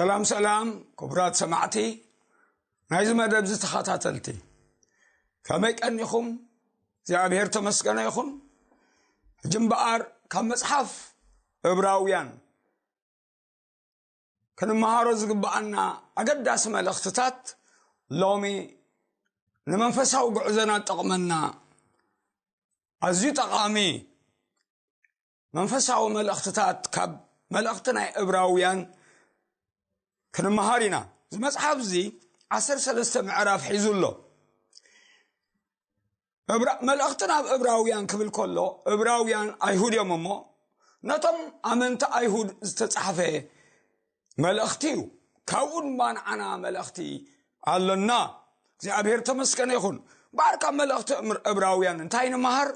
ሰላም ሰላም ክቡራት ሰማዕቲ ናይዚ መደብ ዝተኸታተልቲ፣ ከመይ ቀኒኹም? እግዚኣብሔር ተመስገነ ይኹን። ሕጂ እምበኣር ካብ መጽሓፍ እብራውያን ክንመሃሮ ዝግብኣና ኣገዳሲ መልእኽትታት፣ ሎሚ ንመንፈሳዊ ጉዕዞና ዝጠቕመና ኣዝዩ ጠቓሚ መንፈሳዊ መልእኽትታት ካብ መልእኽቲ ናይ እብራውያን ክንመሃር ኢና። እዚ መጽሓፍ እዚ ዓሰርተ ሰለስተ ምዕራፍ ሒዙ ኣሎ። እብራ-፣ መልእኽቲ ናብ እብራውያን ክብል ከሎ፣ እብራውያን ኣይሁድ እዮም እሞ፣ ነቶም ኣመንቲ ኣይሁድ ዝተጻሕፈ መልእኽቲ እዩ። ካብኡ ድማ ንዓና መልእኽቲ ኣሎና። እግዚኣብሔር ተመስገነ ይኹን። እምበኣር ካብ መልእኽቲ እምር-፣ እብራውያን እንታይ ንምሃር?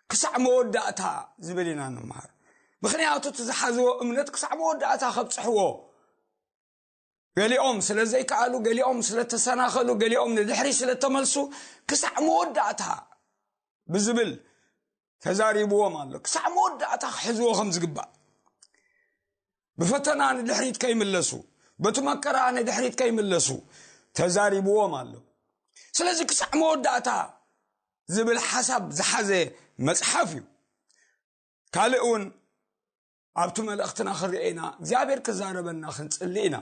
ክሳዕ መወዳእታ ዝብል ኢና ንምሃር። ምኽንያቱ እቲ ዝሓዝዎ እምነት ክሳዕ መወዳእታ ከብጽሕዎ፣ ገሊኦም ስለ ዘይከኣሉ፣ ገሊኦም ስለ ተሰናኸሉ፣ ገሊኦም ንድሕሪ ስለ ተመልሱ፣ ክሳዕ መወዳእታ ብዝብል ተዛሪብዎም ኣሎ። ክሳዕ መወዳእታ ክሕዝዎ ከም ዝግባእ፣ ብፈተና ንድሕሪት ከይምለሱ፣ በቲ መከራ ንድሕሪት ከይምለሱ ተዛሪብዎም ኣሎ። ስለዚ ክሳዕ መወዳእታ ዝብል ሓሳብ ዝሓዘ መጽሓፍ እዩ። ካልእ እውን ኣብቲ መልእኽትና ክንርአ ኢና፣ እግዚኣብሔር ክዛረበና ክንጽሊ ኢና።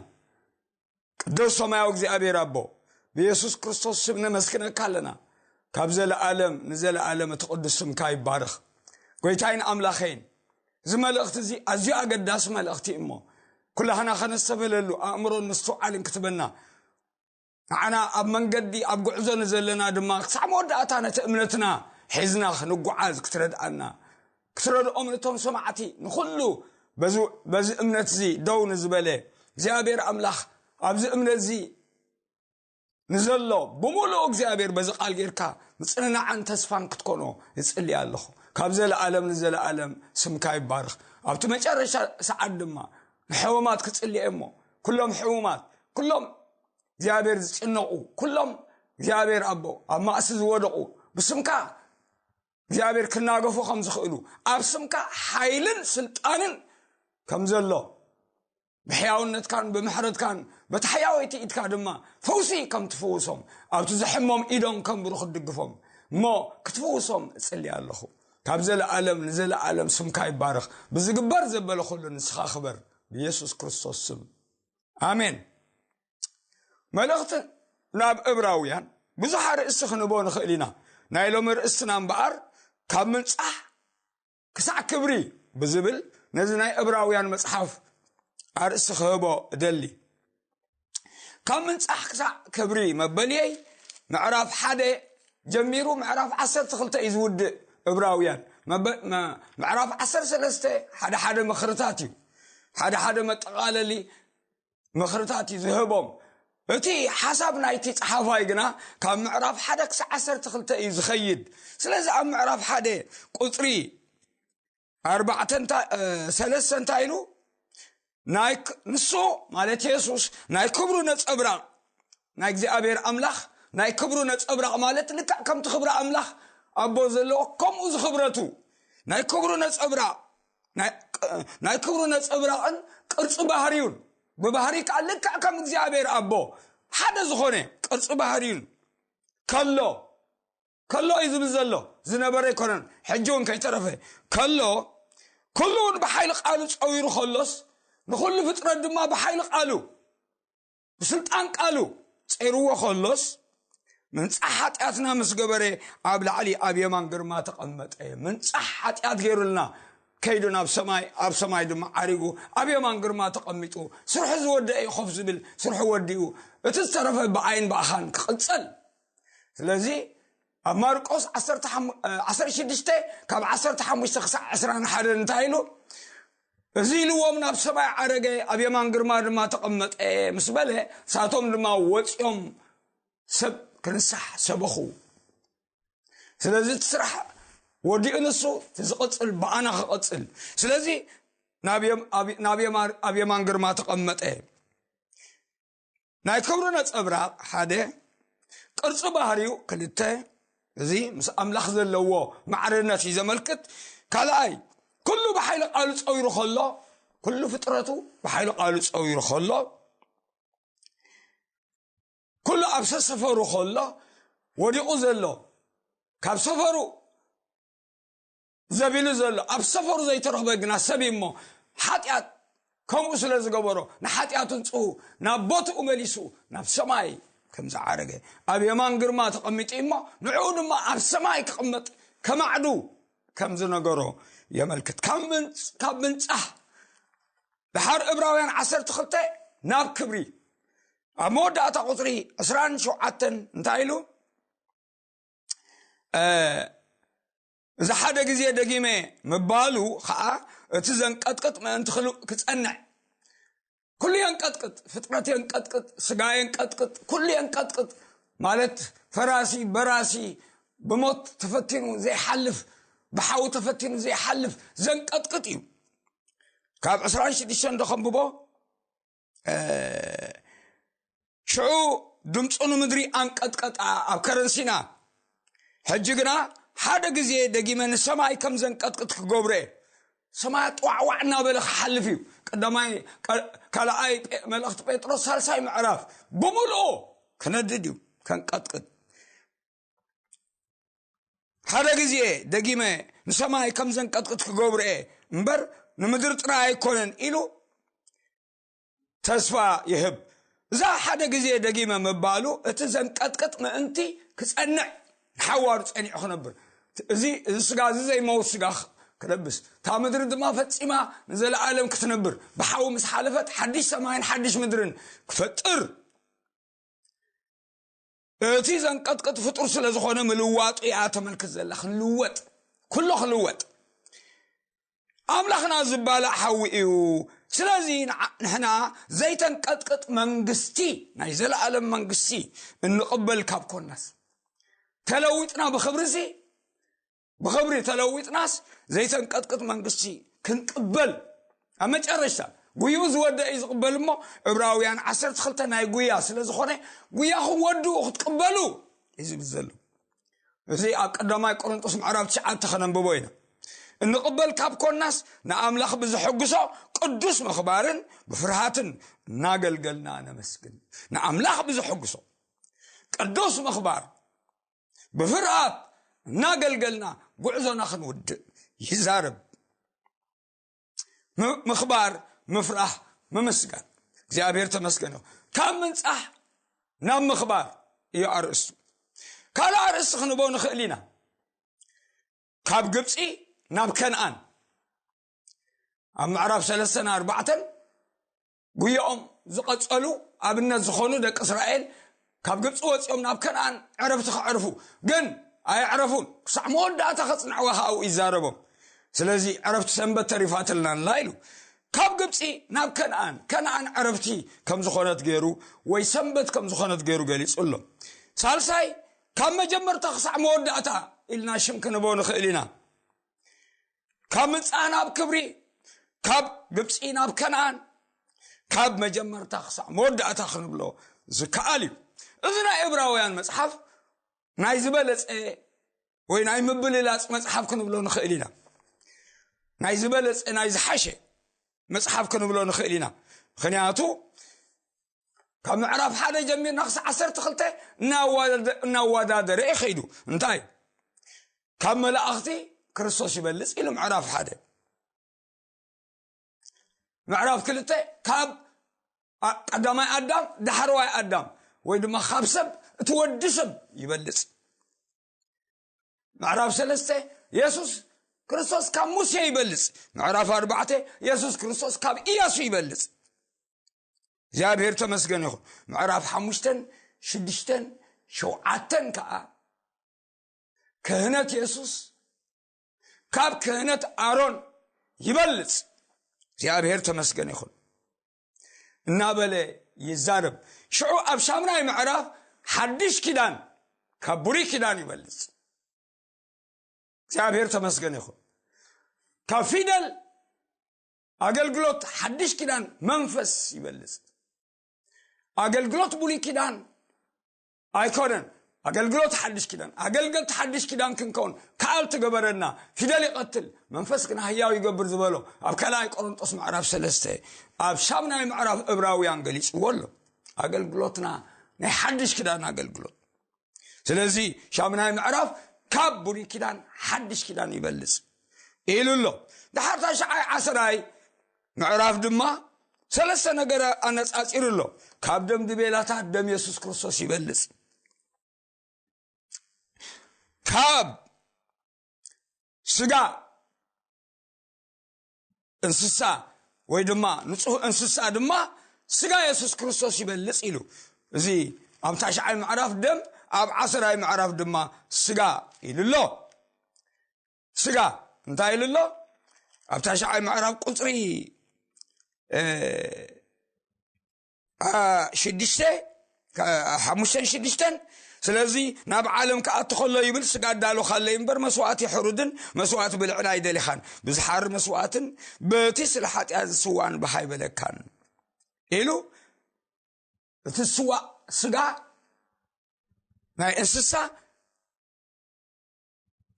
ቅዱስ ሰማያዊ እግዚኣብሔር ኣቦ፣ ብየሱስ ክርስቶስ ስም ነመስግነካ ኣለና። ካብ ዘለኣለም ንዘለኣለም እቲ ቅዱስ ስምካ ይባረኽ። ጎይታይን ኣምላኸይን፣ እዚ መልእኽቲ እዚ ኣዝዩ ኣገዳሲ መልእኽቲ እሞ፣ ኩላህና ከነስተብህለሉ ኣእምሮን ምስትውዓልን ክትበና፣ ንዓና ኣብ መንገዲ ኣብ ጉዕዞ ንዘለና ድማ ክሳዕ መወዳእታ ነቲ እምነትና ሒዝና ክንጓዓዝ ክትረድኣና፣ ክትረድኦም ነቶም ሰማዕቲ፣ ንኹሉ በዚ፣ በዚ እምነት እዚ ደው ንዝበለ፣ እግዚኣብሔር ኣምላኽ ኣብዚ እምነት እዚ ንዘሎ ብምሉኡ እግዚኣብሔር በዚ ቃል ጌርካ ምጽንናዕን ተስፋን ክትኮኖ እጽሊ ኣለኹ። ካብ ዘለኣለም ንዘለኣለም ስምካ ይባረኽ። ኣብቲ መጨረሻ ሰዓት ድማ ንሕሙማት ክጽሊ እየ እሞ፣ ኩሎም ሕሙማት፣ ኩሎም እግዚኣብሔር ዝጭነቑ፣ ኩሎም እግዚኣብሔር ኣቦ ኣብ ማእሲ ዝወደቑ፣ ብስምካ እግዚኣብሔር ክናገፉ ከም ዝኽእሉ፣ ኣብ ስምካ ሓይልን ስልጣንን ከም ዘሎ፣ ብሕያውነትካን ብምሕረትካን በቲ ሕያወይቲ ኢድካ ድማ ፈውሲ ከም ትፍውሶም፣ ኣብቲ ዝሕሞም ኢዶም ከም ብሩ ክትድግፎም እሞ ክትፍውሶም እጽሊ ኣለኹ። ካብ ዘለኣለም ንዘለኣለም ስምካ ይባረኽ። ብዝግበር ዘበለ ኩሉ ንስኻ ክበር፣ ብየሱስ ክርስቶስ ስም፣ ኣሜን። መልእኽቲ ናብ እብራውያን ብዙሕ ኣርእስቲ ክንህቦ ንኽእል ኢና። ናይ ሎሚ ርእስትና እምበኣር ካብ ምንጻሕ ክሳዕ ክብሪ ብዝብል፣ ነዚ ናይ እብራውያን መጽሓፍ ኣርእስቲ ክህቦ እደሊ። ካብ ምንጻሕ ክሳዕ ክብሪ መበልየይ ምዕራፍ ሓደ ጀሚሩ ምዕራፍ ዓሰርተ ክልተ እዩ ዝውድእ። እብራውያን መበ-፣ መ-፣ ምዕራፍ ዓሰርተ ሰለስተ ሓደ ሓደ ምኽርታት እዩ፣ ሓደ ሓደ መጠቓለሊ ምኽርታት እዩ ዝህቦም። እቲ ሓሳብ ናይቲ ጸሓፋይ ግና ካብ ምዕራፍ ሓደ ክሳዕ ዓሰርተ ክልተ እዩ ዝኸይድ። ስለዚ ኣብ ምዕራፍ ሓደ ቁጽሪ ኣርባዕተ እንታ-፣ እ፣ ሰለስተ እንታይ ኢሉ? ናይ ክ-፣ ንሱ ማለት የሱስ ናይ ክብሩ ነጸብራቕ፣ ናይ እግዚኣብሔር ኣምላኽ ናይ ክብሩ ነጸብራቕ ማለት ልክዕ ከምቲ ክብሪ ኣምላኽ ኣቦ ዘለዎ ከምኡ ዝኽብረቱ ናይ ክብሩ ነጸብራቕ፣ ናይ፣ ናይ ክብሩ ነጸብራቕን ቅርጺ ባህሪዩን፣ ብባህሪ ከኣ ልክዕ ከም እግዚኣብሔር ኣቦ ሓደ ዝኾነ ቅርጺ ባህሪዩን ከሎ፣ ከሎ እዩ ዝብል ዘሎ፣ ዝነበረ ኣይኮነን፣ ሕጂ እውን ከይተረፈ ከሎ፣ ኩሉ እውን ብሓይሊ ቃሉ ጸዊሩ ከሎስ፣ ንኹሉ ፍጥረት ድማ ብሓይሊ ቃሉ፣ ብስልጣን ቃሉ ጸይርዎ ከሎስ፣ ምንጻሕ ሓጢኣትና ምስ ገበረ ኣብ ላዕሊ ኣብ የማን ግርማ ተቐመጠ። ምንጻሕ ሓጢኣት ገይሩልና ከይዱ ናብ ሰማይ፣ ኣብ ሰማይ ድማ ዓሪጉ ኣብ የማን ግርማ ተቐሚጡ፣ ስርሑ ዝወደአ እዩ ኮፍ ዝብል፣ ስርሑ ወዲኡ፣ እቲ ዝተረፈ ብኣይን ብኣኻን ክቕጸል። ስለዚ ኣብ ማርቆስ ዓሰርተ ሓሙሽተ፣ ዓሰርተ ሽዱሽተ ካብ ዓሰርተ ሓሙሽተ ክሳዕ ዕስራን ሓደን እንታይ ኢሉ? እዚ ኢልዎም ናብ ሰማይ ዓረገ፣ ኣብ የማን ግርማ ድማ ተቐመጠ ምስ በለ፣ ንሳቶም ድማ ወጺኦም ሰብ ክንሳሕ ሰበኹ። ስለዚ እቲ ስራሕ ወዲኡ ንሱ፣ እቲ ዝቕጽል ብኣና ክቕጽል። ስለዚ ናብ የም-፣ ኣብ፣ ናብ የማር-፣ ኣብ የማን ግርማ ተቐመጠ። ናይ ክብሩ ነጸብራቕ ሓደ፣ ቅርጺ ባህሪኡ ክልተ፣ እዚ ምስ ኣምላኽ ዘለዎ ማዕርነት እዩ ዘመልክት። ካልኣይ፣ ኩሉ ብሓይሊ ቃሉ ጸዊሩ ከሎ፣ ኩሉ ፍጥረቱ ብሓይሉ ቃሉ ጸዊሩ ከሎ፣ ኩሉ ኣብ ሰፈሩ ከሎ፣ ወዲቑ ዘሎ፣ ካብ ሰፈሩ ዘቢሉ ዘሎ፣ ኣብ ሰፈሩ ዘይተረኽበ ግና ሰብ እዩ እሞ፣ ሓጢኣት ከምኡ ስለ ዝገበሮ፣ ንሓጢኣቱ ንጽሁ ናብ ቦትኡ መሊሱ ናብ ሰማይ ከም ዝዓረገ፣ ኣብ የማን ግርማ ተቐሚጡ እሞ፣ ንዕኡ ድማ ኣብ ሰማይ ክቕመጥ ከማዕዱ ከም ዝነገሮ የመልክት። ካብ ምንጽ-፣ ካብ ምንጻህ ድሓር ዕብራውያን ዓሰርተ ክልተ ናብ ክብሪ፣ ኣብ መወዳእታ ቁጽሪ ዕስራን ሸውዓተን እንታይ ኢሉ? እ፣ እዚ ሓደ ግዜ ደጊመ ምባሉ ኸኣ፣ እቲ ዘንቀጥቅጥ ምእንቲ ክሉ-፣ ክጸንዕ፣ ኩሉ የንቀጥቅጥ፣ ፍጥረት የንቀጥቅጥ፣ ስጋ የንቀጥቅጥ፣ ኩሉ የንቀጥቅጥ ማለት ፈራሲ በራሲ ብሞት ተፈቲኑ ዘይሓልፍ፣ ብሓዊ ተፈቲኑ ዘይሓልፍ ዘንቀጥቅጥ እዩ። ካብ ዕስራን ሽዱሽተን ዶ ከንብቦ? እ፣ ሽዑ ድምፁ ንምድሪ ኣንቀጥቀጣ ኣብ ከረን ሲና። ሕጂ ግና ሓደ ግዜ ደጊመ ንሰማይ ከም ዘንቀጥቅጥ ክገብሮ እየ። ሰማይ ጧዕዋዕ እናበለ ክሓልፍ እዩ። ቀዳማይ፣ ቀ-፣ ካልኣይ ጴ-፣ መልእኽቲ ጴጥሮስ ሳልሳይ ምዕራፍ ብምልኦ ክነድድ እዩ፣ ከንቀጥቅጥ። ሓደ ግዜ ደጊመ ንሰማይ ከም ዘንቀጥቅጥ ክገብሮ እየ እምበር፣ ንምድሪ ጥራይ ኣይኮነን ኢሉ ተስፋ ይህብ። እዛ ሓደ ግዜ ደጊመ ምባሉ፣ እቲ ዘንቀጥቅጥ ምእንቲ ክጸንዕ፣ ንሓዋሩ ጸኒዑ ክነብር። እዚ፣ እዚ ስጋ እዚ ዘይመውት ስጋ ክለብስ፣ እታ ምድሪ ድማ ፈጺማ ንዘለኣለም ክትነብር፣ ብሓዊ ምስ ሓለፈት ሓድሽ ሰማይን ሓድሽ ምድርን ክፈጥር፣ እቲ ዘንቀጥቅጥ ፍጡር ስለ ዝኾነ ምልዋጡ እያ ተመልክት ዘላ። ክንልወጥ፣ ኩሎ ክልወጥ። ኣምላኽና ዝባላዕ ሓዊ እዩ። ስለዚ ንዓ-፣ ንሕና ዘይተንቀጥቅጥ መንግስቲ፣ ናይ ዘለኣለም መንግስቲ እንቕበል ካብ ኮናስ፣ ተለዊጥና ብኽብሪሲ፣ ብኽብሪ ተለዊጥናስ ዘይተንቀጥቅጥ መንግስቲ ክንቅበል፣ ኣብ መጨረሽታ ጉይኡ ዝወደእ እዩ ዝቕበል እሞ፣ ዕብራውያን ዓሰርተ ክልተ ናይ ጉያ ስለ ዝኾነ፣ ጉያኹም ወድኡ ክትቅበሉ እዩ ዝብል ዘሎ። እዚ ኣብ ቀዳማይ ቆሮንጦስ ምዕራፍ ትሽዓተ ከነንብቦ ኢና። እንቕበል ካብ ኮናስ፣ ንኣምላኽ ብዝሕግሶ ቅዱስ ምኽባርን ብፍርሃትን እናገልገልና ነመስግን። ንኣምላኽ ብዝሕግሶ ቅዱስ ምኽባር፣ ብፍርሃት እናገልገልና ጉዕዞና ክንውድእ ይዛረብ። ም-፣ ምኽባር፣ ምፍራህ፣ ምምስጋን። እግዚኣብሔር ተመስገን ይኹን። ካብ ምንጻሕ ናብ ምኽባር እዩ ኣርእስቱ። ካልእ ኣርእስቲ ክንቦ ንኽእል ኢና። ካብ ግብጺ ናብ ከነኣን። ኣብ ምዕራፍ ሰለስተን ኣርባዕተን ጉያኦም ዝቐጸሉ ኣብነት ዝኾኑ ደቂ እስራኤል ካብ ግብጺ ወጺኦም ናብ ከነኣን ዕረፍቲ ከዕርፉ፣ ግን ኣየዕረፉን። ክሳዕ መወዳእታ ከጽንዕዋ ከኣ ኣብኡ ይዛረቦም። ስለዚ ዕረፍቲ ሰንበት ተሪፋትልና ኣላ ኢሉ። ካብ ግብጺ ናብ ከነኣን፣ ከነኣን ዕረፍቲ ከም ዝኾነት ገይሩ ወይ ሰንበት ከም ዝኾነት ገይሩ ገሊጹ ኣሎ። ሳልሳይ፣ ካብ መጀመርታ ክሳዕ መወዳእታ ኢልና ሽም ክንቦ ንኽእል ኢና። ካብ ምብጻሕ ናብ ክብሪ፣ ካብ ግብጺ ናብ ከነኣን፣ ካብ መጀመርታ ክሳዕ መወዳእታ ክንብሎ ዝከኣል እዩ። እዚ ናይ ዕብራውያን መጽሓፍ ናይ ዝበለጸ ወይ ናይ ምብልላጽ መጽሓፍ ክንብሎ ንኽእል ኢና። ናይ ዝበለጸ፣ ናይ ዝሓሸ መጽሓፍ ክንብሎ ንኽእል ኢና። ምኽንያቱ ካብ ምዕራፍ ሓደ ጀሚርና ክሳዕ ዓሰርተ ክልተ እናዋደ-፣ እናወዳደረ እዩ ከይዱ። እንታይ? ካብ መላእኽቲ ክርስቶስ ይበልጽ ኢሉ ምዕራፍ ሓደ። ምዕራፍ ክልተ ካብ ኣ-፣ ቀዳማይ ኣዳም ዳሕረዋይ ኣዳም ወይ ድማ ካብ ሰብ እቲ ወዲ ሰብ ይበልጽ። ምዕራፍ ሰለስተ የሱስ ክርስቶስ ካብ ሙሴ ይበልጽ። ምዕራፍ ኣርባዕተ የሱስ ክርስቶስ ካብ ኢያሱ ይበልጽ። እግዚኣብሔር ተመስገን ይኹን። ምዕራፍ ሓሙሽተን ሽዱሽተን ሸውዓተን ከኣ ክህነት የሱስ ካብ ክህነት ኣሮን ይበልጽ። እግዚኣብሔር ተመስገን ይኹን እናበለ ይዛረብ። ሽዑ ኣብ ሻምናይ ምዕራፍ ሓድሽ ኪዳን ካብ ብሉይ ኪዳን ይበልጽ። እግዚኣብሔር ተመስገን ይኹን። ካብ ፊደል ኣገልግሎት ሓድሽ ኪዳን መንፈስ ይበልጽ። ኣገልግሎት ብሉይ ኪዳን ኣይኮነን። ኣገልግሎት ሓድሽ ኪዳን፣ ኣገልገልቲ ሓድሽ ኪዳን ክንከውን ከኣል ትገበረና። ፊደል ይቐትል፣ መንፈስ ግና ህያው ይገብር ዝበሎ ኣብ ካልኣይ ቆሮንጦስ ምዕራፍ ሰለስተ፣ ኣብ ሻምናይ ምዕራፍ እብራውያን ገሊጽዎ ኣሎ። ኣገልግሎትና ናይ ሓድሽ ኪዳን ኣገልግሎት። ስለዚ ሻምናይ ምዕራፍ ካብ ብሉይ ኪዳን ሓድሽ ኪዳን ይበልጽ ኢሉ ኣሎ። ድሓር ታሽዓይ ዓስራይ ምዕራፍ ድማ ሰለስተ ነገር ኣነጻጺሩ ኣሎ። ካብ ደም ድቤላታት ደም የሱስ ክርስቶስ ይበልጽ። ካብ ስጋ እንስሳ ወይ ድማ ንጹህ እንስሳ ድማ ስጋ የሱስ ክርስቶስ ይበልጽ ኢሉ። እዚ ኣብ ታሽዓይ ምዕራፍ ደም፣ ኣብ ዓስራይ ምዕራፍ ድማ ስጋ ኢሉ ኣሎ። ስጋ እንታይ ኢሉ ኣሎ? ኣብ ታሽዓይ ምዕራፍ ቁጽሪ እ፣ አ፣ ሽዱሽተ፣ ካ-፣ ሓሙሽተን ሽዱሽተን። ስለዚ ናብ ዓለም ክኣቱ ከሎ ይብል፣ ስጋ ኣዳሎ ካለ እምበር መስዋእቲ ሕሩድን መስዋእቲ ብልዕን ኣይደሊኻን፣ ብዝሓር መስዋእትን በቲ ስለ ሓጢኣት ዝስዋን ብሃይ በለካን ኢሉ። እቲ ዝስዋእ ስጋ ናይ እንስሳ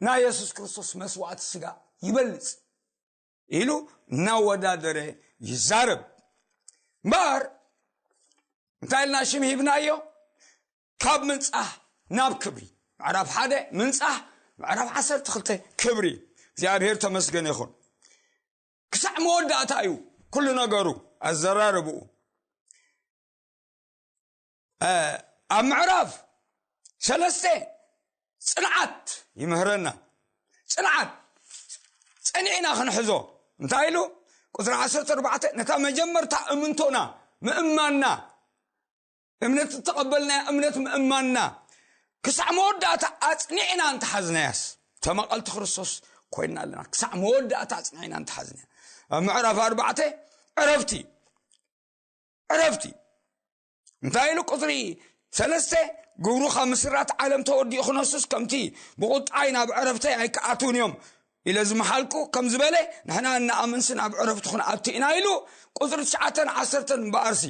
ናይ የሱስ ክርስቶስ መስዋእቲ ስጋ ይበልጽ ኢሉ እናወዳደረ ይዛረብ። እምበኣር እንታይ ኢልና ሽም ሂብናዮ? ካብ ምንጻህ ናብ ክብሪ። ምዕራፍ ሓደ ምንጻህ፣ ምዕራፍ ዓሰርተ ክልተ ክብሪ። እግዚኣብሔር ተመስገን ይኹን። ክሳዕ መወዳእታ እዩ ኩሉ ነገሩ፣ ኣዘራርብኡ። እ፣ ኣብ ምዕራፍ ሰለስተ ጽንዓት ይምህረና። ጽንዓት ጸኒዕና ክንሕዞ። እንታይ ኢሉ? ቁጽሪ ዓሰርተ ኣርባዕተ፣ ነታ መጀመርታ እምንቶና፣ ምእማንና፣ እምነት እተቐበልናያ እምነት ምእማንና፣ ክሳዕ መወዳእታ ኣጽኒዕና እንተሓዝናያስ፣ ተመቐልቲ ክርስቶስ ኮይንና ኣለና። ክሳዕ መወዳእታ ኣጽኒዕና እንተሓዝናያ። ኣብ ምዕራፍ ኣርባዕተ ዕረፍቲ፣ ዕረፍቲ። እንታይ ኢሉ? ቁጽሪ ሰለስተ፣ ግብሩ ካብ ምስራት ዓለም ተወዲኡ ክነሱስ፣ ከምቲ ብቑጣይ ናብ ዕረፍተይ ኣይክኣትውን እዮም ኢለ ዝመሓልኩ ከም ዝበለ፣ ንሕና እንኣምንሲ ናብ ዕረፍቱ ክንኣቱ ኢና ኢሉ። ቁጽሪ ትሽዓተን ዓሰርተን እምበኣርሲ፣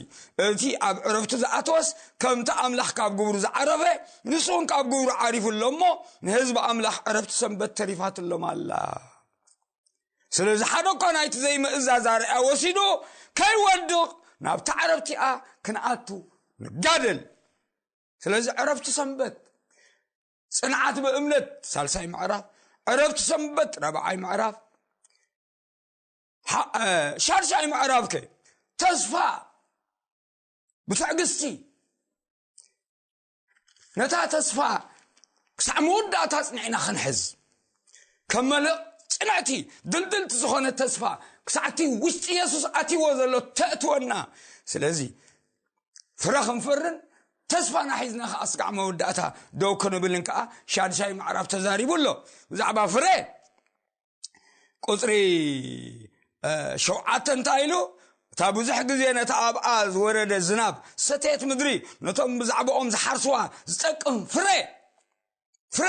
እቲ ኣብ ዕረፍቱ ዝኣተወስ ከምቲ ኣምላኽ ካብ ግብሩ ዝዓረፈ፣ ንሱ እውን ካብ ግብሩ ዓሪፉ ኣሎ እሞ፣ ንህዝቢ ኣምላኽ ዕረፍቲ ሰንበት ተሪፋትሎም ኣላ። ስለዚ ሓደ እኳ ናይቲ ዘይምእዛዝ ኣርኣያ ወሲዱ ከይወድቕ ናብታ ዕረፍቲኣ ክንኣቱ ንጋደል። ስለዚ ዕረፍቲ ሰንበት፣ ጽንዓት ብእምነት፣ ሳልሳይ ምዕራፍ፣ ዕረፍቲ ሰንበት፣ ራብዓይ ምዕራፍ፣ ሓ-፣ እ፣ ሻድሻይ ምዕራፍ ከ ተስፋ ብትዕግስቲ፣ ነታ ተስፋ ክሳዕ መወዳእታ ጽኒዕና ክንሕዝ፣ ከም መልሕቕ ጽንዕቲ ድልድልቲ ዝኾነ ተስፋ ክሳዕቲ ውሽጢ የሱስ ኣትይዎ ዘሎ ተእትወና። ስለዚ ፍረ ክንፈርን ተስፋና ሒዝና ከኣ ስጋዕ መወዳእታ ደው ክንብልን ከኣ ሻድሻይ ምዕራፍ ተዛሪቡ ኣሎ። ብዛዕባ ፍረ ቁጽሪ፣ እ፣ ሸውዓተ እንታይ ኢሉ? እታ ብዙሕ ግዜ ነታ ኣብኣ ዝወረደ ዝናብ ሰተየት ምድሪ፣ ነቶም ብዛዕባኦም ዝሓርስዋ ዝጠቅም ፍረ፣ ፍረ።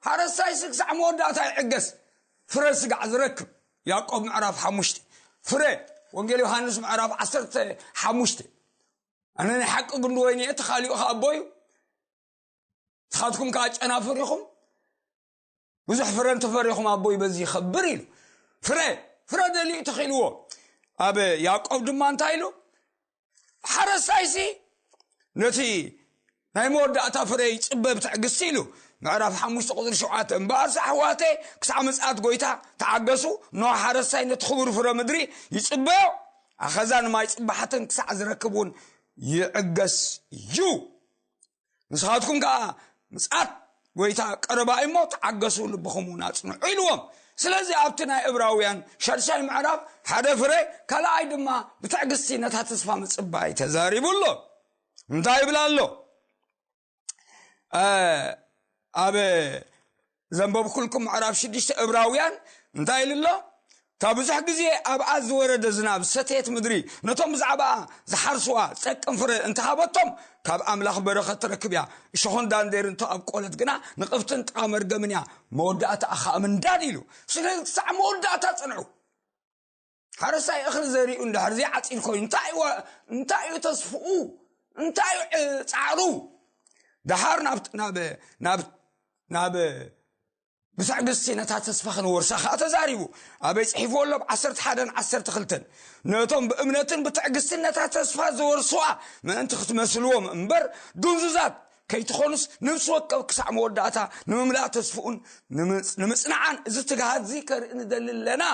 ሓረስታይ ሲ ክሳዕ መወዳእታ ይዕገስ፣ ፍረ ስጋዕ ዝረክብ። ያዕቆብ ምዕራፍ ሓሙሽተ፣ ፍረ። ወንጌል ዮሃንስ ምዕራፍ ዓሰርተ ሓሙሽተ፣ ኣነ ናይ ሓቂ ጉንዲ ወይኒ እየ፣ እቲ ካሊኡ ኸኣ ኣቦ እዩ። ንስኻትኩም ከኣ ጨናፍር ኢኹም፣ ብዙሕ ፍረ እንተፈሪኹም ኣቦይ በዚ ይኸብር ኢሉ። ፍረ፣ ፍረ ደልዩ ተኺልዎ። ኣብ ያዕቆብ ድማ እንታይ ኢሉ? ሓረስታይሲ ነቲ ናይ መወዳእታ ፍረ ይጽበ ብትዕግስቲ ኢሉ። ምዕራፍ ሓሙሽተ ቁጽሪ ሸውዓተ፣ እምበኣርስ ኣሕዋተይ ክሳዕ ምጽኣት ጐይታ ተዓገሱ። እንሆ ሓረስታይ ነቲ ክቡር ፍረ ምድሪ ይጽበዮ። ኣኸዛ ንማይ ጽባሕትን ክሳዕ ዝረክብ እውን ይዕገስ እዩ። ንስኻትኩም ከኣ ምጽኣት ጐይታ ቀረባ እዩ እሞ ተዓገሱ፣ ልብኹም እውን ኣጽንዑ ኢልዎም። ስለዚ ኣብቲ ናይ ዕብራውያን ሻድሻይ ምዕራፍ ሓደ ፍረ፣ ካልኣይ ድማ ብትዕግስቲ ነታ ተስፋ ምጽባይ ተዛሪቡ ኣሎ። እንታይ ይብል ኣሎ? እ፣ ኣብ ዘንበብኩልኩም ምዕራፍ ሽዱሽተ ዕብራውያን እንታይ ኢሉ ኣሎ? እታ ብዙሕ ግዜ ኣብኣ ዝወረደ ዝናብ ዝሰተየት ምድሪ፣ ነቶም ብዛዕባኣ ዝሓርስዋ ዝጠቅም ፍረ እንተሃበቶም፣ ካብ ኣምላኽ በረኸት ትረክብ እያ። እሾኽን ዳንዴርን እንተ ኣብቆለት ግና፣ ንቕፍትን ጥራ መርገምን እያ፣ መወዳእታኣ ኸኣ ምንዳድ ኢሉ። ስለዚ ክሳዕ መወዳእታ ጽንዑ። ሓረስታይ እኽሊ ዘሪኡ እንድሕር ዘይዓጺድ ኮይኑ፣ እንታይ እዩ ዋ-፣ እንታይ እዩ ተስፍኡ? እንታይ እዩ ዕ-፣ ጻዕሩ? ደሓር ናብ ናብ ናብ ናብ ብትዕግስቲ ነታ ተስፋ ክንወርሳ ከዓ ተዛሪቡ። ኣበይ ጽሒፍዎ ኣሎ? ብ ዓሰርተ ሓደን ዓሰርተ ክልተን፣ ነቶም ብእምነትን ብትዕግስትን ነታ ተስፋ ዝወርስዋ ምእንቲ ክትመስልዎም እምበር፣ ድንዙዛት ከይትኾኑስ፣ ነፍሲ ወከፍ ክሳዕ መወዳእታ ንምምላእ ተስፍኡን ንምጽ- ንምጽናዓን እዚ ትግሃት እዚ ከርኢ ንደሊ ኣለና።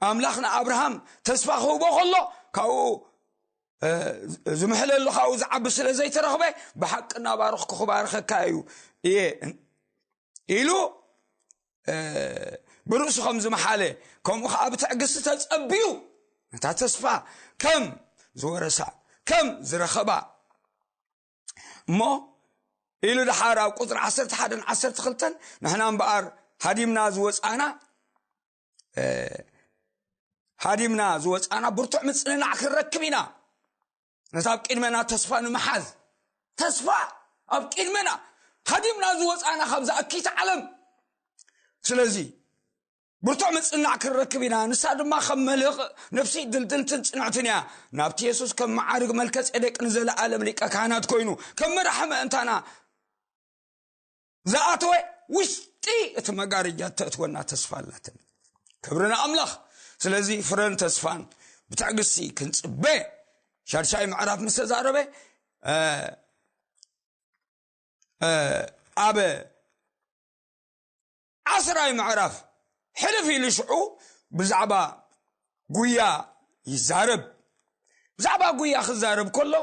ኣምላኽ ንኣብርሃም ተስፋ ክህቦ ከሎ፣ ካብኡ ዝምሕለሉ ካብኡ ዝዓቢ ስለ ዘይተረኽበ፣ ብሓቂ እናባረኽኩ ክባርኸካ እዩ እየ ኢሉ ብርእሱ ከም ዝመሓለ፣ ከምኡ ከዓ ብትዕግስቲ ተጸብዩ ነታ ተስፋ ከም ዝወረሳ፣ ከም ዝረኸባ፣ እሞ ኢሉ ደሓር ኣብ ቁፅሪ ዓሰርተ ሓደን ዓሰርተ ክልተን፣ ንሕና እምበኣር ሃዲምና ዝወፃና ሃዲምና ዝወፃና ብርቱዕ ምፅንናዕ ክንረክብ ኢና። ነታ ኣብ ቅድመና ተስፋ ንምሓዝ፣ ተስፋ ኣብ ቅድመና፣ ሃዲምና ዝወፃና ካብዛ እኪት ዓለም። ስለዚ ብርቱዕ ምፅንናዕ ክንረክብ ኢና። ንሳ ድማ ከም መልህቕ ነፍሲ ድልድልትን ፅንዕትን እያ። ናብቲ የሱስ ከም መዓርግ መልከ ጼዴቅ ንዘለኣለም ሊቀ ካህናት ኮይኑ ከም መራሒ መእንታና ዝኣተወ ውሽጢ እቲ መጋረጃ እተእትወና ተስፋ ኣላትን። ክብሪ ንኣምላኽ። ስለዚ ፍረን ተስፋን ብትዕግስቲ ክንጽበ፣ ሻድሻይ ምዕራፍ ምስ ተዛረበ፣ ኣብ ዓስራይ ምዕራፍ ሕልፍ ኢሉ ሽዑ ብዛዕባ ጉያ ይዛረብ። ብዛዕባ ጉያ ክዛረብ ከሎ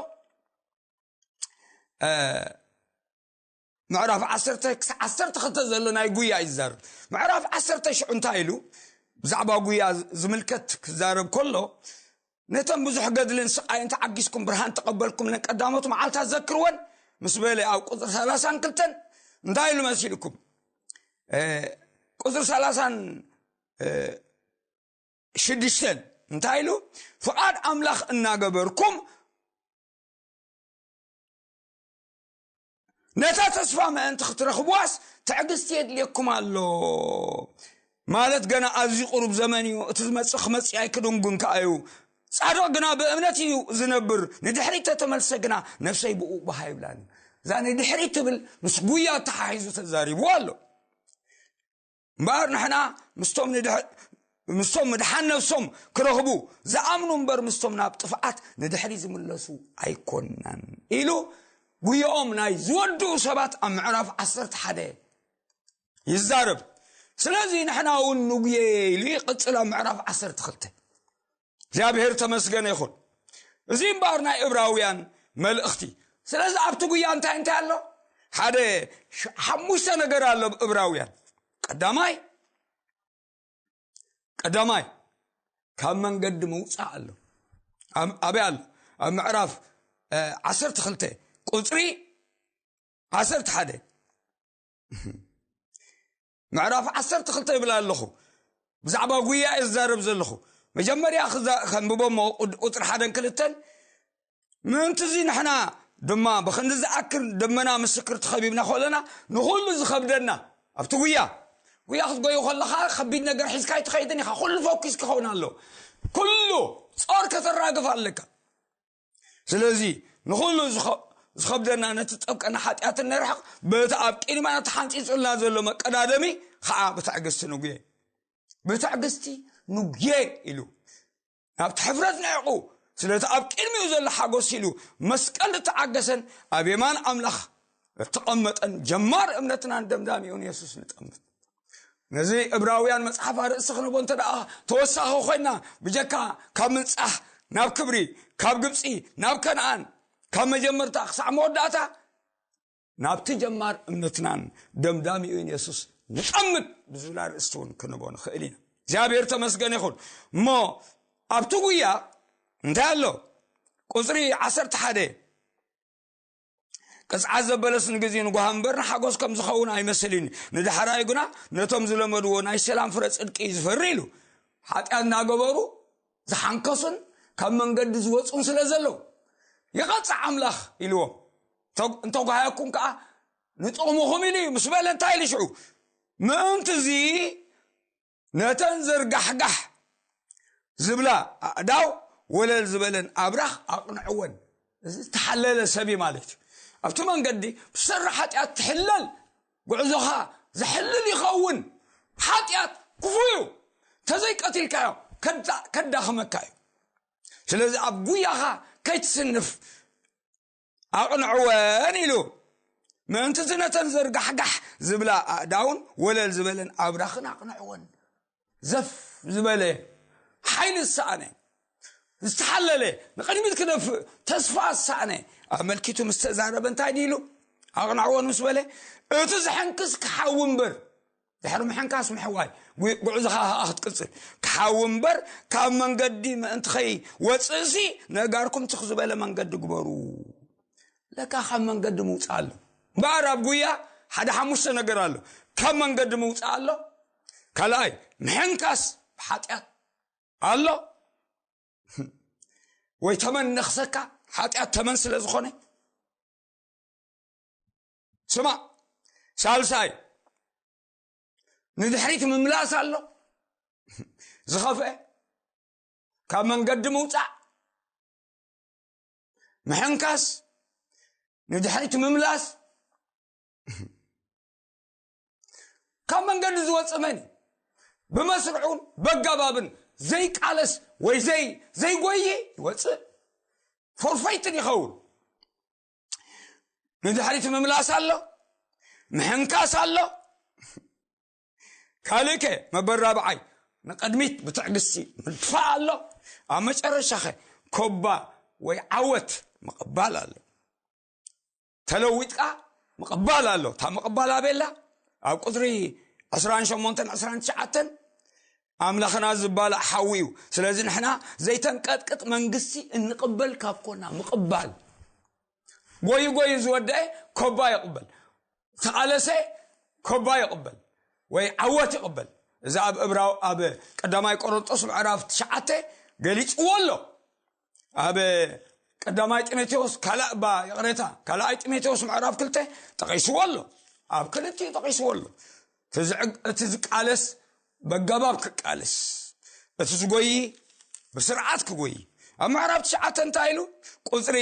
ምዕራፍ ዓሰርተ ክሳብ ዓሰርተ ክልተ ዘሎ ናይ ጉያ እዩ ዝዛረብ። ምዕራፍ ዓሰርተ ሽዑ እንታይ ኢሉ ብዛዕባ ጉያ ዝምልከት ክዛረብ ከሎ፣ ነተን ብዙሕ ገድልን ስቓይን ተዓጊስኩም ብርሃን ተቐበልኩም ነን ቀዳሞት መዓልታት ዘክርወን ምስ በለ፣ ኣብ ቁፅሪ ሰላሳን ክልተን እንታይ ኢሉ መሲልኩም? ቁፅሪ ሰላሳን ሽዱሽተን እንታይ ኢሉ? ፍቓድ ኣምላኽ እናገበርኩም ነታ ተስፋ ምእንቲ ክትረኽብዋስ ትዕግስቲ የድልየኩም ኣሎ። ማለት ገና ኣዝዩ ቁሩብ ዘመን እዩ፣ እቲ ዝመጽእ ክመጽእ ኣይክድንጉን ከኣ እዩ። ጻድቕ ግና ብእምነት እዩ ዝነብር፣ ንድሕሪት ተተመልሰ ግና ነፍሰይ ብኡ ባህ ይብላን። እዛ ንድሕሪት ትብል ምስ ጉያ ተሓሒዙ ተዛሪቡ ኣሎ። እምበኣር ንሕና ምስቶም ንድሕ- ምስቶም ምድሓን ነፍሶም ክረኽቡ ዝኣምኑ እምበር ምስቶም ናብ ጥፍኣት ንድሕሪ ዝምለሱ ኣይኮናን ኢሉ ጉዮኦም ናይ ዝወድኡ ሰባት ኣብ ምዕራፍ ዓሰርተ ሓደ ይዛረብ። ስለዚ ንሕና እውን ንጉየ ኢሉ ይቕጽል ኣብ ምዕራፍ ዓሰርተ ክልተ። እግዚኣብሔር ተመስገነ ይኹን። እዚ እምበኣር ናይ እብራውያን መልእኽቲ። ስለዚ ኣብቲ ጉያ እንታይ እንታይ ኣሎ? ሓደ ሽ- ሓሙሽተ ነገር ኣሎ ኣብ እብራውያን። ቀዳማይ ቀዳማይ ካብ መንገዲ ምውፃእ ኣሎ። ኣብ- ኣበይ ኣሎ? ኣብ ምዕራፍ ዓሰርተ ክልተ ቁፅሪ ዓሰርተ ሓደ። ምዕራፍ ዓሰርተ ክልተ ይብል ኣለኹ። ብዛዕባ ጉያ እየ ዝዛረብ ዘለኹ። መጀመርያ ክዛ- ከንብቦ እሞ ቁድ- ቁፅሪ ሓደን ክልተን፣ ምእንቲ እዚ ንሕና ድማ ብኽንዲ ዝኣክል ደመና ምስክር ተኸቢብና ከለና ንኹሉ ዝኸብደና ኣብቲ ጉያ ጉያ ክትጎዩ ከለኻ ከቢድ ነገር ሒዝካ ኣይትኸይድን ኢኻ። ኩሉ ፎኪስ ክኸውን ኣሎ። ኩሉ ጾር ከተራግፍ ኣለካ። ስለዚ ንኹሉ ዝኸ- ዝኸብደና ነቲ ጸብቀና ሓጢኣትን ንርሕቕ። በቲ ኣብ ቅድመና ተሓንጺጹልና ዘሎ መቀዳደሚ ኸዓ ብትዕግስቲ ንጉየ። ብትዕግስቲ ንጉየ ኢሉ ናብቲ ሕፍረት ንዕቑ ስለቲ ኣብ ቅድሚኡ ዘሎ ሓጎስ ኢሉ መስቀል እተዓገሰን ኣብ የማን ኣምላኽ እተቐመጠን ጀማር እምነትናን ደምዳሚኡን የሱስ ንጠምት። ነዚ እብራውያን መጽሓፍ ኣርእስቲ ክንቦ እንተ ደኣ ተወሳኺ ኮይና ብጀካ ካብ ምንጻህ ናብ ክብሪ፣ ካብ ግብጺ ናብ ከነኣን፣ ካብ መጀመርታ ክሳዕ መወዳእታ ናብቲ ጀማር እምነትናን ደምዳሚኡን የሱስ ንጠምት ብዝብል ኣርእስቲ እውን ክንቦ ንኽእል ኢና። እግዚኣብሔር ተመስገን ይኹን። እሞ ኣብቲ ጉያ እንታይ ኣሎ? ቁፅሪ ዓሰርተ ሓደ፣ ቅፅዓት ዘበለስ ንግዜ ንጓሃ እምበር ንሓጎስ ከም ዝኸውን ኣይመስልን እዩ። ንዳሕራዩ ግና ነቶም ዝለመድዎ ናይ ሰላም ፍረ ጽድቂ እዩ ዝፈሪ ኢሉ። ሓጢኣት እናገበሩ ዝሓንከሱን ካብ መንገዲ ዝወፁን ስለ ዘለዉ ይቐፅዕ ኣምላኽ ኢልዎም። እንተጓሃየኩም ከዓ ንጥቕምኹም ኢሉ እዩ ምስ በለ እንታይ ኢሉ ሽዑ? ምእንቲ እዚ ነተን ዘርጋሕጋሕ ዝብላ ኣእዳው ወለል ዝበለን ኣብራኽ ኣቕንዕወን። እዚ ዝተሓለለ ሰብ እዩ ማለት እዩ። ኣብቲ መንገዲ ብሰሪ ሓጢኣት ትሕለል፣ ጉዕዞኻ ዘሕልል ይኸውን። ሓጢኣት ክፉ እዩ። ተዘይቀቲልካዮ ከዳ- ከዳኽመካ እዩ። ስለዚ ኣብ ጉያኻ ከይትስንፍ ኣቕንዕወን ኢሉ። ምእንቲ እዚ ነተን ዘርጋሕጋሕ ዝብላ ኣእዳውን ወለል ዝበለን ኣብራኽን ኣቕንዕወን። ዘፍ ዝበለ፣ ሓይሊ ዝሰኣነ፣ ዝተሓለለ፣ ንቕድሚት ክደፍእ ተስፋ ዝሰኣነ ኣመልኪቱ ምስ ተዛረበ እንታይ ድኢሉ? ኣቕንዕወን ምስ በለ፣ እቲ ዝሕንክስ ክሓዊ እምበር፣ ድሕሪ ምሕንካስ ምሕዋይ፣ ጉ- ጉዕዞኻ ኸኣ ክትቅጽል፣ ክሓዊ እምበር ካብ መንገዲ ምእንቲ ኸይወጽእሲ ነጋርኩም ትኽ ዝበለ መንገዲ ግበሩ። ለካ ካብ መንገዲ ምውጻእ ኣሎ። እምበኣር ኣብ ጉያ ሓደ ሓሙሽተ ነገር ኣሎ። ካብ መንገዲ ምውጻእ ኣሎ። ካልኣይ፣ ምሕንካስ ብሓጢኣት ኣሎ። ወይ ተመን ነኽሰካ፣ ሓጢኣት ተመን ስለ ዝኾነ። ስማ፣ ሳልሳይ፣ ንድሕሪት ምምላስ ኣሎ። ዝኸፍአ፣ ካብ መንገዲ ምውጻእ፣ ምሕንካስ፣ ንድሕሪት ምምላስ። ካብ መንገዲ ዝወጽእ መን እዩ? ብመስርዑን በጋባብን ዘይቃለስ ወይ ዘይ- ዘይጎይ ይወጽእ፣ ፎርፈይትን ይኸውን። ንድሕሪት ምምላስ ኣሎ፣ ምሕንካስ ኣሎ። ካልእከ መበል ራብዓይ፣ ንቕድሚት ብትዕግስቲ ምድፋእ ኣሎ። ኣብ መጨረሻኸ ኮባ ወይ ዓወት ምቕባል ኣሎ። ተለዊጥካ ምቕባል ኣሎ። እታ ምቕባል ኣበላ ኣብ ቁፅሪ ዕስራን ሸሞንተን ዕስራን ትሽዓተን ኣምላኽና ዝባላዕ ሓዊ እዩ። ስለዚ ንሕና ዘይተንቀጥቅጥ መንግስቲ እንቕበል ካብ ኮና ምቕባል። ጎዩ ጎዩ ዝወደአ ኮባ ይቕበል፣ ተቓለሰ ኮባ ይቕበል ወይ ዓወት ይቕበል። እዚ ኣብ እብራው ኣብ ቀዳማይ ቆሮንጦስ ምዕራፍ ትሽዓተ ገሊጽዎ ኣሎ። ኣብ ቀዳማይ ጢሞቴዎስ ካልእ ባ ይቕሬታ ካልኣይ ጢሞቴዎስ ምዕራፍ ክልተ ጠቒስዎ ኣሎ። ኣብ ክልቲኡ ጠቒስዎ ኣሎ። እቲ ዝዕግ- እቲ ዝቃለስ በጋባብ ክቃለስ፣ እቲ ዝጎይ ብስርዓት ክጎይ። ኣብ ምዕራፍ ትሽዓተ እንታይ ኢሉ? ቁፅሪ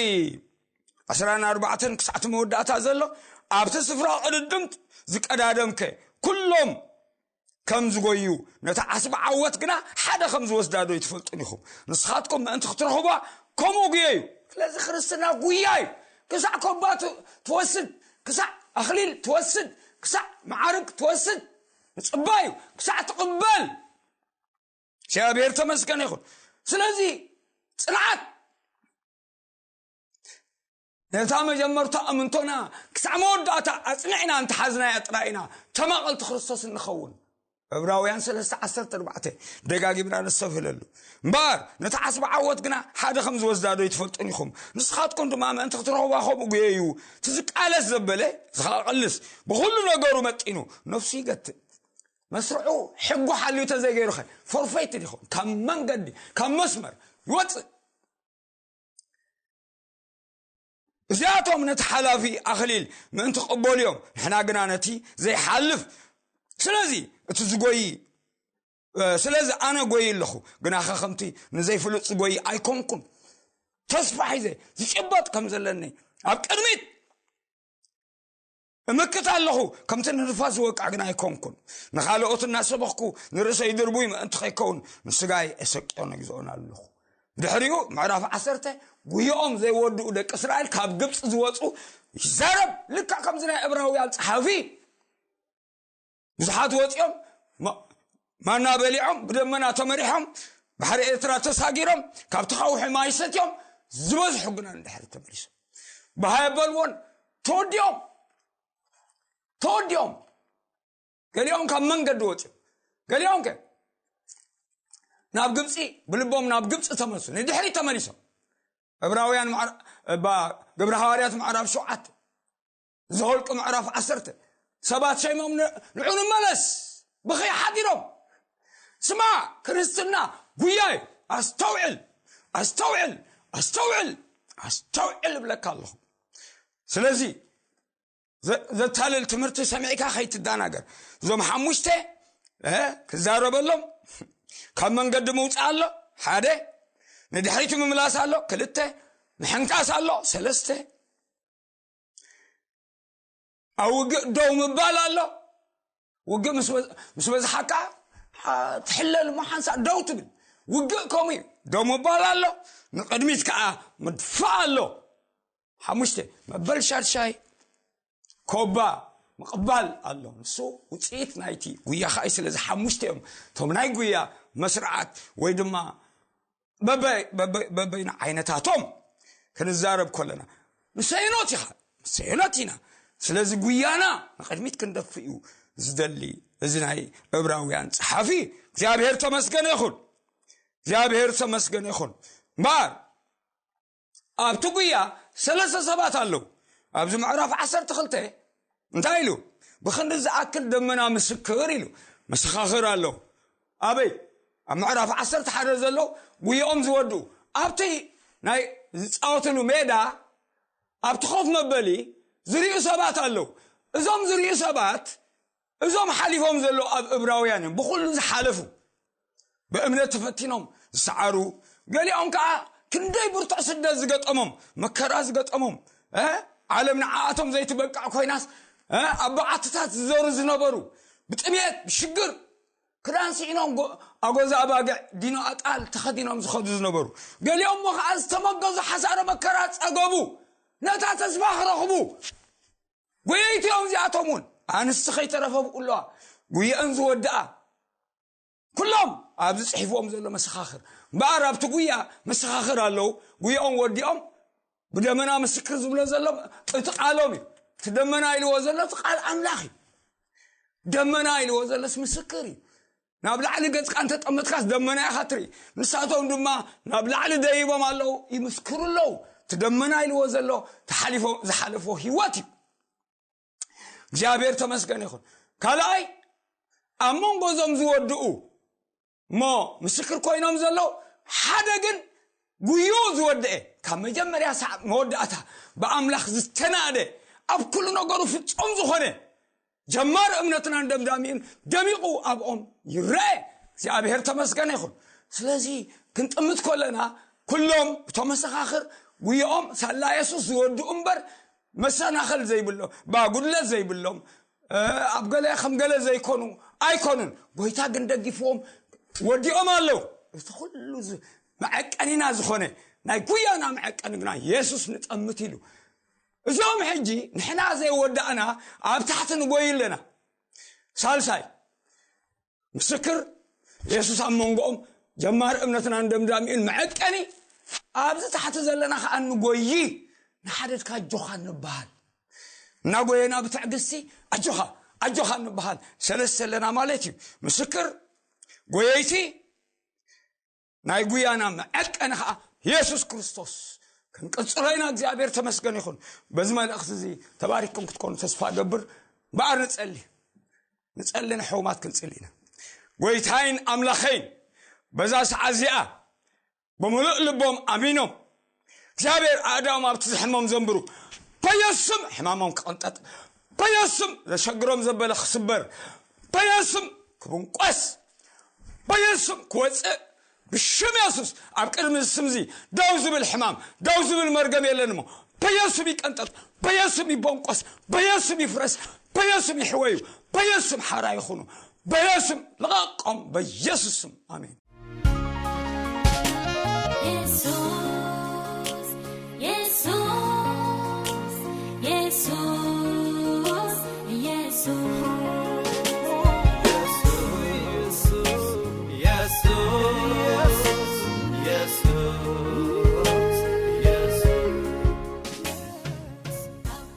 ዕስራን ኣርባዕተን ክሳዕቲ መወዳእታ ዘሎ፣ ኣብቲ ስፍራ ቅድድምት ዝቀዳደምከ ኩሎም ከም ዝጎዩ፣ ነቲ ዓስቢ ዓወት ግና ሓደ ከም ዝወስዳ ዶ ይትፈልጡን ኢኹም? ንስኻትኩም ምእንቲ ክትረኽቧ ከምኡ ጉየዩ። ስለዚ ክርስትና ጉያ እዩ። ክሳዕ ኮባ ት- ትወስድ፣ ክሳዕ ኣኽሊል ትወስድ፣ ክሳዕ መዓርግ ትወስድ ምጽባይ እዩ። ክሳዕ ትቕበል እግዚኣብሔር ተመስገን ይኹን። ስለዚ ጽንዓት ነታ መጀመርታ እምንቶና ክሳዕ መወዳእታ ኣጽኒዕና እንተሓዝናያ ጥራይ ኢና ተማቐልቲ ክርስቶስ እንኸውን። ዕብራውያን ሰለስተ ዓሰርተ ኣርባዕተ ደጋጊምና ነስተብህለሉ። እምበኣር ነቲ ዓስቢ ዓወት ግና ሓደ ከም ዝወስዳ ዶ ይትፈልጡን ኢኹም? ንስኻትኩም ድማ ምእንቲ ክትረኽቧ ከምኡ ጉየዩ። እቲ ዝቃለስ ዘበለ ዝኸቕልስ ብኹሉ ነገሩ መጢኑ ነፍሱ ይገትእ። መስርዑ ሕጉ ሓልዩ ተዘይገይሩኸ ፎርፌይት ይኸውን። ካብ መንገዲ ካብ መስመር ይወፅእ። እዚኣቶም ነቲ ሓላፊ ኣኽሊል ምእንቲ ክቕበሉ እዮም፣ ንሕና ግና ነቲ ዘይሓልፍ። ስለዚ እቲ ዝጎይ እ፣ ስለዚ ኣነ ጎይ ኣለኹ፣ ግናኸ ከምቲ ንዘይፍሉጥ ዝጎይ ኣይኮንኩን። ተስፋ ሒዘ ዝጭበጥ ከም ዘለኒ ኣብ ቅድሚት እምክት ኣለኹ፣ ከምቲ ንንፋስ ዝወቅዕ ግን ኣይኮንኩን። ንኻልኦት እናሰበኽኩ ንርእሰይ ድርቡይ ምእንቲ ከይከውን ንስጋይ እሰቅዮን እግዝኦን ኣለኹ። ድሕሪኡ ምዕራፍ ዓሰርተ ጉዮኦም ዘይወድኡ ደቂ እስራኤል ካብ ግብፂ ዝወፁ ይዛረብ። ልክዕ ከምዚ ናይ ዕብራውያን ፀሓፊ ብዙሓት ወፂኦም ማ- ማና በሊዖም ብደመና ተመሪሖም ባሕሪ ኤርትራ ተሳጊሮም ካብቲ ከውሒ ማይ ሰትዮም ዝበዝሑ ግና ንድሕሪ ተመሊሶም ብሃይ በልዎን ተወዲኦም ተወዲኦም ገሊኦም ካብ መንገዲ ወፂኦም ገሊኦም ከ ናብ ግብፂ ብልቦም ናብ ግብፂ ተመልሱ ንድሕሪ ተመሊሶም ዕብራውያን ምዕራ- እባ ግብረ ሃዋርያት ምዕራፍ ሸውዓተ ዘኍልቁ ምዕራፍ ዓሰርተ ሰባት ሸይሞም ን- ንዑ ንመለስ ብኸይ ሓዲሮም ስማ ክርስትና ጉያይ ኣስተውዕል ኣስተውዕል ኣስተውዕል ኣስተውዕል እብለካ ኣለኹ ስለዚ ዘ- ዘታልል ትምህርቲ ሰሚዕካ ከይትዳናገር እዞም ሓሙሽተ እ፣ ክዛረበሎም ካብ መንገዲ ምውፃእ ኣሎ ሓደ ንድሕሪቱ ምምላስ ኣሎ ክልተ ምሕንካስ ኣሎ ሰለስተ ኣብ ውግእ ደው ምባል ኣሎ። ውግእ ምስ በዝ- ምስ በዝሓካ፣ ሓ- ትሕለል እሞ ሓንሳእ ደው ትብል። ውግእ ከምኡ እዩ። ደው ምባል ኣሎ፣ ንቕድሚት ከዓ ምድፋእ ኣሎ። ሓሙሽተ፣ መበል ሻድሻይ ኮባ ምቕባል ኣሎ። ንሱ ውፅኢት ናይቲ ጉያ ከዓ እዩ። ስለዚ ሓሙሽተ እዮም እቶም ናይ ጉያ መስርዓት ወይ ድማ በበይ- በበይ- በበይኑ ዓይነታቶም ክንዛረብ ከለና፣ ንሰይኖት ኢኻ፣ ንሰይኖት ኢና። ስለዚ ጉያና ንቕድሚት ክንደፍእ እዩ ዝደሊ እዚ ናይ ዕብራውያን ጸሓፊ። እግዚኣብሔር ተመስገነ ይኹን። እግዚኣብሔር ተመስገነ ይኹን። እምበኣር ኣብቲ ጉያ ሰለስተ ሰባት ኣለዉ። ኣብዚ ምዕራፍ ዓሰርተ ክልተ እንታይ ኢሉ? ብኽንዲ ዝኣክል ደመና ምስክር ኢሉ፣ መሰኻኽር ኣለዉ። ኣበይ? ኣብ ምዕራፍ ዓሰርተ ሓደ ዘለዉ ጉያኦም ዝወድኡ፣ ኣብቲ ናይ ዝጻወትሉ ሜዳ፣ ኣብቲ ኮፍ መበሊ ዝርእዩ ሰባት ኣለዉ። እዞም ዝርእዩ ሰባት፣ እዞም ሓሊፎም ዘለዉ ኣብ ዕብራውያን እዮም፣ ብኹሉ ዝሓለፉ፣ ብእምነት ተፈቲኖም ዝሰዓሩ፣ ገሊኦም ከዓ ክንደይ ብርቱዕ ስደት ዝገጠሞም፣ መከራ ዝገጠሞም፣ እ? ዓለም ንዓኣቶም ዘይትበቅዕ ኮይናስ፣ እ? ኣብ በዓትታት ዝዘሩ ዝነበሩ፣ ብጥሜት፣ ብሽግር፣ ክዳን ስኢኖም፣ ጎ- ኣጎዛ ኣባግዕ፣ ዲኖ ኣጣል ተኸዲኖም ዝኸዱ ዝነበሩ፣ ገሊኦም እሞ ከዓ ዝተመገዙ፣ ሓሳረ መከራ ጸገቡ፣ ነታ ተስፋ ክረኽቡ ጎየይቲ እዮም። እዚኣቶም እውን ኣንስቲ ከይተረፈ ብቁለዋ ጉየአን ዝወድኣ፣ ኩሎም ኣብዚ ጽሒፍዎም ዘሎ መሰኻኽር። እምበኣር ኣብቲ ጉያ መሰኻኽር ኣለዉ። ጉያኦም ወዲኦም ብደመና ምስክር ዝብሎ ዘሎ እቲ ቃሎም እዩ። እቲ ደመና ኢልዎ ዘሎ እቲ ቃል ኣምላኽ እዩ። ደመና ኢልዎ ዘሎስ ምስክር እዩ። ናብ ላዕሊ ገጽካ እንተጠመትካስ ደመና ኢኻ ትርኢ። ንሳቶም ድማ ናብ ላዕሊ ደይቦም ኣለዉ፣ ይምስክሩ ኣለዉ። እቲ ደመና ኢልዎ ዘሎ ተሓሊፎ- ዝሓለፎ ህይወት እዩ። እግዚኣብሔር ተመስገን ይኹን። ካልኣይ፣ ኣብ መንጎ እዞም ዝወድኡ እሞ ምስክር ኮይኖም ዘለዉ፣ ሓደ ግን ጉዩ ዝወደአ፣ ካብ መጀመርያ ሳዕ መወዳእታ ብኣምላኽ ዝተናደ፣ ኣብ ኩሉ ነገሩ ፍጹም ዝኾነ፣ ጀማር እምነትናን ደምዳሚኡን ደሚቑ ኣብኦም ይረአ። እግዚኣብሔር ተመስገነ ይኹን። ስለዚ ክንጥምት ከለና፣ ኩሎም እቶም መሰኻኽር ጉዮኦም ሳላ የሱስ ዝወድኡ እምበር፣ መሰናኸል ዘይብሎም፣ ባ ጉድለት ዘይብሎም፣ እ፣ ኣብ ገለ ከም ገለ ዘይኮኑ ኣይኮኑን። ጎይታ ግን ደጊፍዎም ወዲኦም ኣለዉ። እቲ ኩሉ ዝ- መዐቀኒና ዝኾነ፣ ናይ ጉያና መዐቀኒ ግና የሱስ ንጠምት ኢሉ። እዞም ሕጂ ንሕና ዘይወዳእና ኣብ ታሕቲ ንጎይ ኣለና። ሳልሳይ፣ ምስክር የሱስ ኣብ መንጎኦም ጀማሪ እምነትናን ደምዳሚኡን መዐቀኒ፣ ኣብዚ ታሕቲ ዘለና ከዓ ንጎይ፣ ንሓደድካ ኣጆኻ ንበሃል። እናጎየና ብትዕግስቲ ኣጆኻ፣ ኣጆኻ ንበሃል። ሰለስተ ኣለና ማለት እዩ። ምስክር፣ ጎየይቲ፣ ናይ ጉያና መዐቀኒ ከዓ የሱስ ክርስቶስ ክንቅጽሎ ኢና። እግዚኣብሔር ተመስገን ይኹን። በዚ መልእኽቲ እዚ ተባሪክኩም ክትኮኑ ተስፋ እገብር። እምበኣር ንጸሊ፣ ንጸሊ፣ ንሕሙማት ክንጽሊ ኢና። ጎይታይን ኣምላኸይን፣ በዛ ሰዓት እዚኣ ብምሉእ ልቦም ኣሚኖም እግዚኣብሔር ኣእዳዎም ኣብቲ ዝሕሞም ዘንብሩ። በየሱስ ስም ሕማሞም ክቕንጠጥ፣ በየሱስ ስም ዘሸግሮም ዘበለ ክስበር፣ በየሱስ ስም ክብንቆስ፣ በየሱስ ስም ክወፅእ፣ ብሽም የሱስ ኣብ ቅድሚ እዚ ስም እዚ ደው ዝብል ሕማም፣ ደው ዝብል መርገም የለን እሞ በየሱስ ስም ይቀንጠጥ፣ በየሱስ ስም ይበንቆስ፣ በየሱስ ስም ይፍረስ፣ በየሱስ ስም ይሕወዩ፣ በየሱስ ስም ሓራ ይኹኑ፣ በየሱስ ስም ልቐቆም፣ በየሱስ ስም ኣሜን።